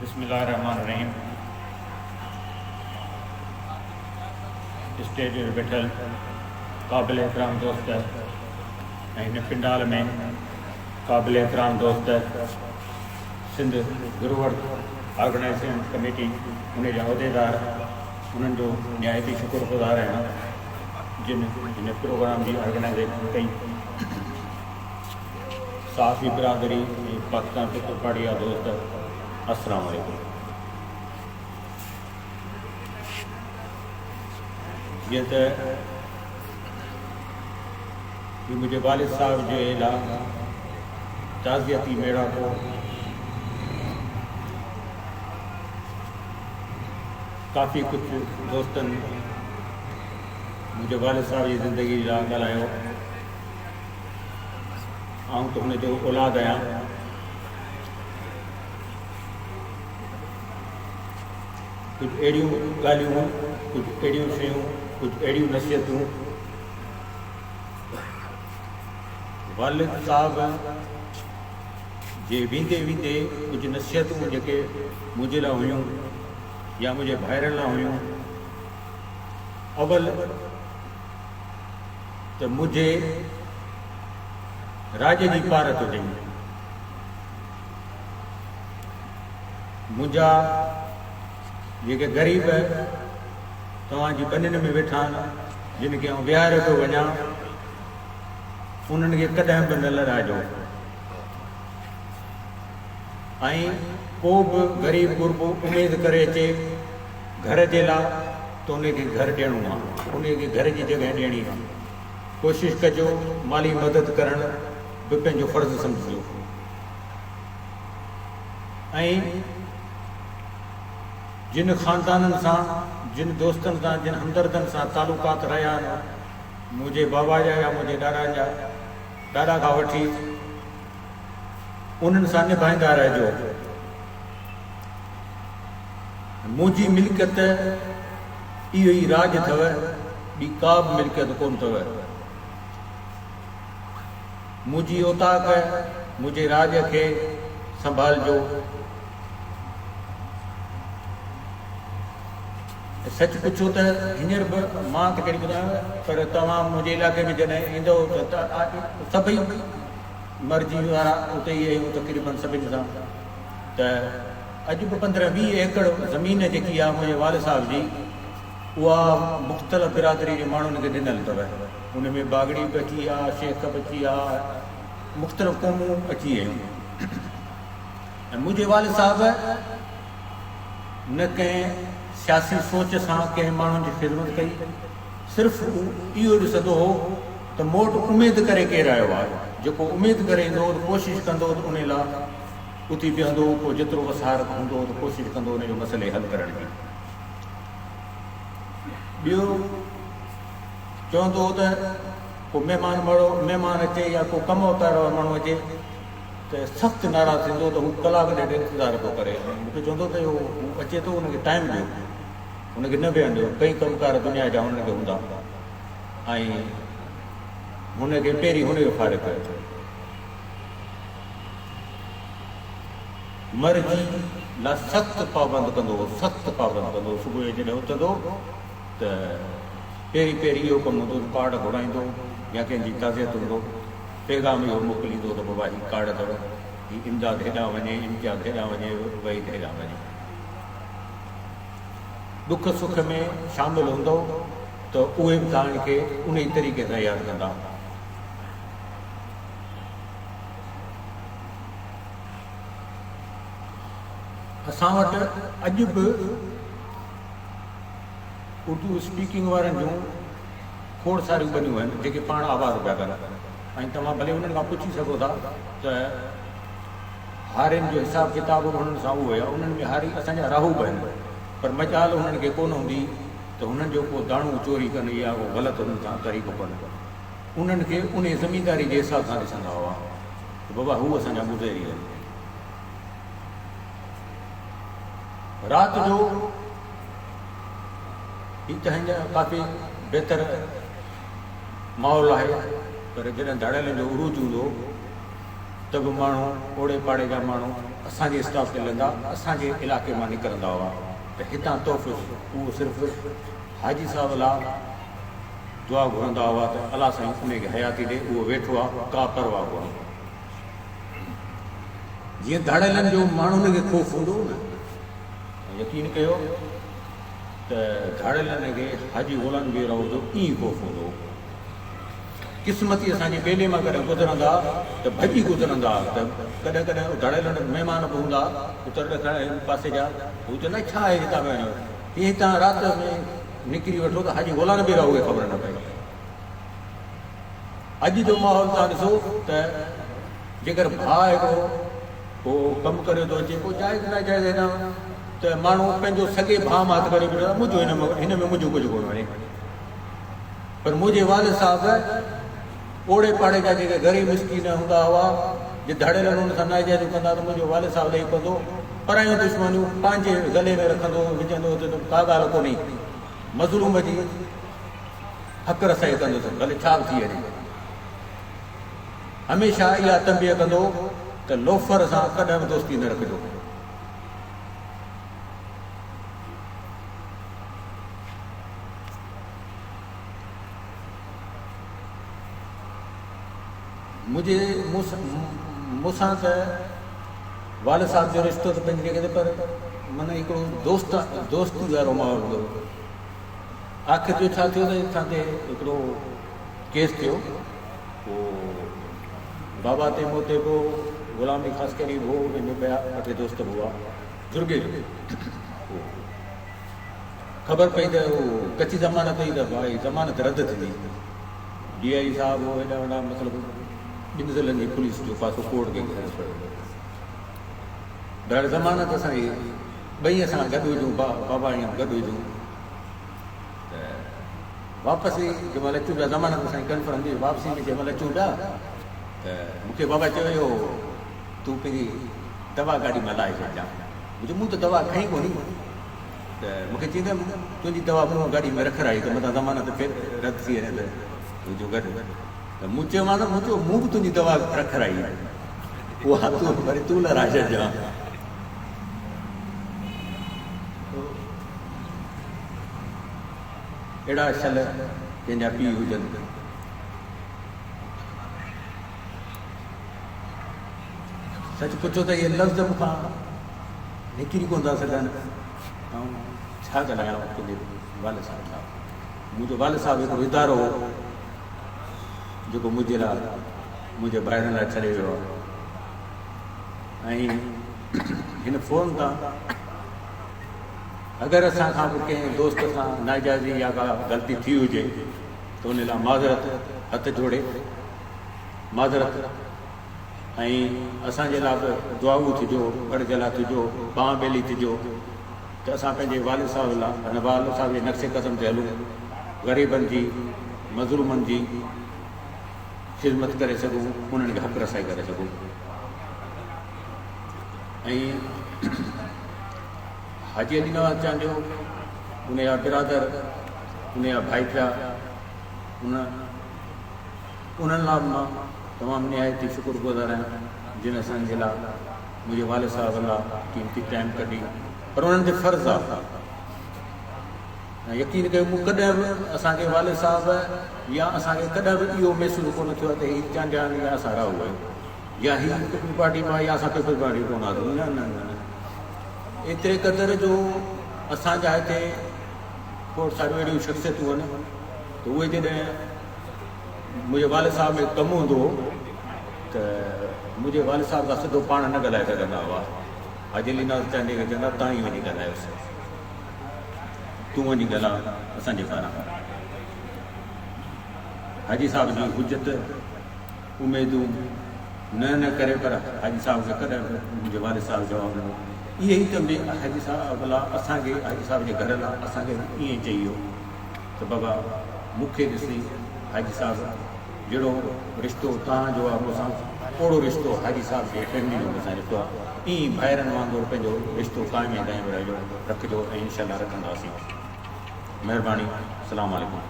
بسم الله الرحمٰن الرحيم اسٽيج تي ويٺل قابل احترام دوست ۽ هن پنڊال ۾ قابل احترام دوست سنڌ گروورڪ آرگنائيزيشن ڪميٽي ان جا عهديدار انهن جو نهايت ئي شڪر گذار آهيان جن هن پروگرام جي آرگنائيزيشن ڪئي. صحافي برادري ۽ پاڪستان پيپلز پارٽي جا دوست السلام عليڪم. جيئن ته هي منهنجي والد صاحب جي لا تعزيتي ميڙاڪو ڪافي ڪجهه دوستن منهنجي والد صاحب جي زندگي جي لاء ڳالهايو. آئون ته هن جو اولاد آهيان. ڪجهه اهڙيون ڳالهيون، ڪجهه اهڙيون شيون، ڪجهه اهڙيون نصيحتون والد صاحب جي ويندي ويندي ڪجهه نصيحتون جيڪي منهنجي لاء هيون يا منهنجي ڀائرن لاء هيون، اول ته منهنجي راڄ جي پارت هجئي. منهنجا جيڪي غريب توهان جي ٻنين ۾ ويٺا آهن، جن کي آئون ويهاريو پيو وڃان، انهن کي ڪڏهن به نه لڏائجو ۽ ڪو به غريب غربو اميد ڪري اچي گهر جي لا ته ان کي گهر ڏيڻو آ، ان کي گهر جي جڳهه ڏيڻي آ. ڪوشش ڪجو مالي مدد ڪرڻ به پنهنجو فرض سمجهجو ۽ جن خاندانن سان، جن دوستن سان، جن همدردن سان تعلقات رهيا آهن، منهنجي بابا جا يا منهنجي ڏاڏا جا، ڏاڏا کان وٺي انهن سان نڀائيندا رهجو. منهنجي ملڪيت اهو ئي راڄ اٿو، ٻي ڪا به ملڪيت ڪونه اٿو. منهنجي اوطاق، منهنجي راڄ کي سنڀالجو. سچ پڇو ته هينئر به مان ته ڪهڙي ٻڌايانو، پر توهان منهنجي علائقي ۾ جڏهن ايندؤ ته سڀئي مرضي وارا اتي ئي آهيون تقريبن سڀني سان ته اڄ به 15 20 ايڪڙ زمين جيڪي آهي منهنجي والد صاحب جي اها مختلف برادري جي ماڻهن کي ڏنل اٿو. ان ۾ باگڙي به اچي ويا، شيخ به اچي ويا، مختلف قومون اچي ويون ۽ منهنجي والد صاحب نه ڪنهن سياسي سوچ سان ڪنهن ماڻهن جي خدمت ڪئي، صرف هو اهو ڏسندو هو ته موٽ اميد ڪري ڪير آيو آهي، جيڪو اميد ڪري ايندو هو ته ڪوشش ڪندو هو ته انهي لاء اٿي بيهندو هو، پوء جيترو وسارت هوندو هو ته ڪوشش ڪندو هو انهي جو مسئلي حل ڪرڻ جي. ٻيو چوندو هو ته ڪو مهمان مڙو مهمان اچي يا ڪو ڪم ڪار وارو ماڻهو اچي ته سخت ناراض ٿيندو ته هو ڪلاڪ ڏيڍ انتظار پيو ڪري. مون کي چوندو ته هو اچي ٿو ان کي ٽائيم ڏيو، هن کي نه ويهڻ ڏيو، ڪئين ڪم ڪار دنيا جا هنن کي هوندا ۽ هن کي پهرين هن کي فارغ ڪيو. مرضي لا سخت پابند ڪندو هو، سخت پابند ڪندو هو. صبح جو جڏهن اٿندو ته پهرين پهرين اهو ڪم هوندو ته ڪارڊ گهرائيندو يا ڪنهن جي تعزيت هوندو، پيغام اهو موڪليندو ته بابا هي ڪارڊ اٿو، هي امداد هيڏانهن وڃي، امتياز هيڏانهن وڃي، وحيد هيڏانهن وڃي. ڏک سک ۾ شامل هوندؤ ته اهي به توهان کي انهي طريقي سان ياد ڪندا. اسان وٽ اڄ به اردو اسپيڪنگ وارن جون کوڙ ساريون ٻنيون آهن جيڪي پاڻ آباد پيا ڪن ۽ توهان ڀلي انهن کان پڇي سگهو ٿا ته هارين جو حساب ڪتاب به انهن سان اهو آهي. انهن ۾ هاري اسان جا راهو به آهن پر مجال انهن کي ڪونه هوندي ته هنن جو ڪو داڻو چوري ڪن يا ڪو غلط انهن سان طريقو ڪن. انهن کي انهي زمينداري جي حساب سان ڏسندا هئا ته بابا هو اسان جا مزيري آهن. رات جو هي ته هن ڪافي بهتر ماحول آهي پر جڏهن ڌاڙيلن جو عروج هوندو هو. ته به ماڻهو اوڙي پاڙي جا ماڻهو اسان جي اسٽاپ تي لهندا اسان جي علائقي مان نڪرندا هئا ته هتان تحفظ اهو صرف حاجي صاحب لا دعا گهرندا هئا ته الله سائين انهي کي حياتي ڏي اهو ويٺو آ ڪا پرواهه ڪونهي. جيئن ڌاڙيلن جو ماڻهن کي خوف هوندو هو نه يقين ڪيو ته ڌاڙيلن کي حاجي غلام بي راهو جو ائين خوف هوندو هو. قسمتي اسان جي ٻيلي مان ڪڏهن گذرندا ته ڀڄي گذرندا ته ڪڏهن ڪڏهن ڌاڙيلن وٽ مهمان به هوندا اتر ڏکڻ پاسي جا هو چوندا ڇا آهي هتان پيا وڃو هي هتان رات ۾ نڪري وٺو ته حاجي غلام بي راهو کي خبر نه پئي. اڄ جو ماحول توهان ڏسو ته جيڪر ڀاء هڪڙو ڪو ڪم ڪريو ٿو اچي ڪو جائز ناجائز هيڏانهن ته ماڻهو پنهنجو سڳي ڀاء مان هٿ ڪري بيٺو آهي منهنجو هن ۾ هن ۾ منهنجو ڪجهه ڪونه وڃي پر منهنجي والد صاحب اوڙي پاڙي جا جيڪي غريب مسڪين هوندا هئا جي ڌڙيلن هن سان ناجائزيون ڪندا ته منهنجو والد صاحب لهي پوندو پرايون دشمنيون پنهنجي گلي ۾ رکندو وجهندو ته ڪا ڳالهه ڪونهي مظلوم جي حق رسائي ڪندس ڀلي ڇا به ٿي وڃي. هميشه اها تنبيهه ڪندو هو ته لوفر سان ڪڏهن به دوستي نه رکجو. منهنجي مون سان ته والد صاحب جو رشتو ته پنهنجي جڳهه تي پر معنيٰ هڪڙو دوست دوستي وارو ماحول هوندو هو. آخر جو ڇا ٿيو ته اسان تي هڪڙو ڪيس ٿيو پوء بابا تي مون تي به غلام علي خاصخيلي به هو ان جو ٻيا ٻه ٽي دوست به هئا جرڳي جو پوء خبر پئي ته هو ڪچي ضمانت هئي ته ڀائي ضمانت رد ٿيندي ڊي I صاحب هو هيڏا وڏا مطلب ٻن ضلعن جي پوليس جو پاسو ڪورٽ کي گهرڻو پيو بهرحال ضمانت اسان جي ٻئي اسان گڏ هجون بابا ۽ گڏ هجون ته واپسي جنهن مهل اچون پيا ضمانت اسان جي ڪنفرم ٿي واپسي ۾ جنهن مهل اچون پيا ته مون کي بابا چيو ويو تون پنهنجي دوا گاڏي مان لاهي ڇڏجان مون چيو مون ته دوا کنئي ڪونهي ته مون کي چيائين ته تنهنجي دوا مون گاڏي ۾ رکرائي ته متان ضمانت ڦر رد ٿي وڃي ته تنهنجو گڏ ته مون چيومانس مون چيو مون به تنهنجي دوا رکرائي اها تون وري تون لهرائي ڇڏجان. اهڙا شل ڪنهن جا پيء هجن. سچ پڇو ته اهي لفظ مون کان نڪري ڪونه ٿا سگهن. آئون ڇا ڳالهايان پنهنجي والد صاحب سان. منهنجو والد صاحب هڪڙو ادارو هو جيڪو منهنجي لاء منهنجي ڀائرن لاء ڇڏي ويو آهي ۽ هن فون تان اگر اسان کان به ڪنهن دوست سان ناجائزي يا ڪا غلطي ٿي هجي ته ان لاء معذرت هٿ جوڙي معذرت ۽ اسان جي لاء به دعاگو ٿجو ڀڙ جلا ٿجو ٻانهن ٻيلي ٿجو ته اسان پنهنجي والد صاحب لاء ان والد صاحب جي نقش قدم تي هلون غريبن جي مظلومن جي خدمت ڪري سگهون انهن کي حق رسائي ڪري سگهون ۽ حاجي علي نواز چانڊيو ان جا برادر ان جا ڀائٽيا ان انهن لاء به مان تمام نهايت ئي شڪر گذار آهيان جن اسان جي لاء منهنجي والد صاحب لاء قيمتي ٽائيم ڪڍي پر انهن تي فرض آهي ۽ يقين ڪيو مون ڪڏهن به اسان کي والد صاحب يا اسان کي ڪڏهن به اهو محسوس ڪونه ٿيو آهي ته هي چانڊيا آهن يا اسان راهو آهيون يا هي پيپلز پارٽي مان يا اسان پيپلز پارٽي ڪونه آهيون نه نه نه ايتري قدر جو اسان جا هتي کوڙ ساريون اهڙيون شخصيتون آهن ته اهي جڏهن منهنجي والد صاحب ۾ ڪم هوندو هو ته منهنجي والد صاحب سان سڌو پاڻ نه ڳالهائي سگهندا هئا. حاجي علي نواز چانڊيي کي چوندا تان ئي وڃي ڳالهايوس. تون وڃي ڳالهاء اسان جي پاران. حاجي صاحب جي حجت، اميدون نه نه ڪري پر حاجي صاحب کي ڪڏهن به منهنجي والد صاحب جواب نه ڏنو. اهي ئي تنبيهه حاجي صاحب لاء اسان کي حاجي صاحب جي گهر لاء اسان کي به ائين چئي ويو. ته بابا مون کي ڏسي حاجي صاحب جهڙو رشتو توهان جو آهي مون سان اوڙو رشتو حاجي صاحب جي فيملي جو مون سان رشتو آهي ائين ئي ڀائرن وانگر پنهنجو رشتو قائم ۽ دائم رهجو رکجو ۽ انشاء الله رکنداسين مهرباني السلام عليڪم.